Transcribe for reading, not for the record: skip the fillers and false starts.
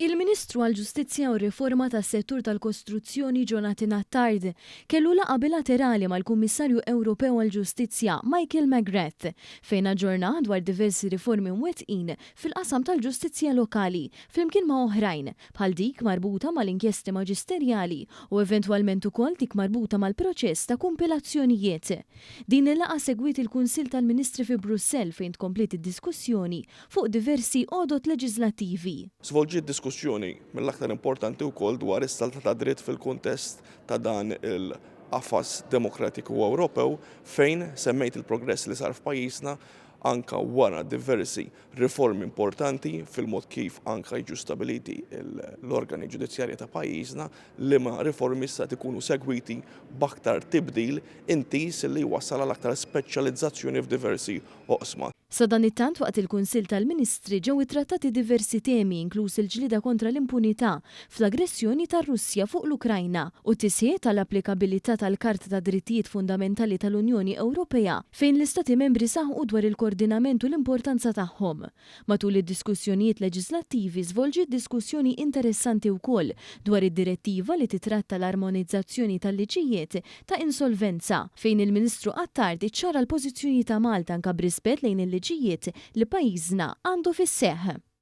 Il-Ministru għall-Ġustizzja u r-Riforma tas-Settur tal-Kostruzzjoni Jonathan Attard kellu laqgħa bilaterali mal-Kummissarju Ewropew għall-Ġustizzja Michael McGrath fejn aġġornah dwar diversi riformi mwettqin fil-qasam tal-ġustizzja lokali flimkien ma' oħrajn bħal dik marbuta mal-inkjesti maġisterjali u eventwalment ukoll dik marbuta mal-proċess ta' kumpilazzjonijiet. Din il-laqgħa segwiet il-Kunsill tal-Ministri fi Brussell fejn tkompliet id-diskussjoni fuq diversi għodod leġiżlattivi. Żvolġiet diskussjoni mill-aktar importanti wkoll dwar is-saltna tad-dritt fil-kuntest ta' dan il-qafas demokratiku Ewropew fejn semmejt il-progress li sar f'pajjiżna anka wara diversi riformi importanti fil-mod kif anka jiġu stabiliti l-organi ġudizzjarji ta' pajjiżna, liema riformi issa qed ikunu segwiti b'aktar tibdil intiż li jwassal għal aktar speċjalizzazzjoni f'diversi oqsma. Sadanittant waqt il-Kunsill tal-Ministri ġew ittrattati diversi temi inkluż il-ġlieda kontra l-impunità fl-aggressjoni tar-Russja fuq l-Ukrajna u t-tisħiħ tal-applikabilità tal-Karta tad-Drittijiet Fundamentali tal-Unjoni Ewropea fejn l-Istati Membri saħqu dwar il-kordinament u l-importanza tagħhom. Matul id-diskussjonijiet leġiżlattivi żvolġiet diskussjoni interessanti wkoll dwar id-direttiva li titratta l-armonizzazzjoni tal-liġijiet ta' insolvenza, fejn il-Ministru Attard iċċara l-pożizzjoni ta' Malta anke b'rispett lejn il-liġijiet li pajjiżna għandu fis-seħħ.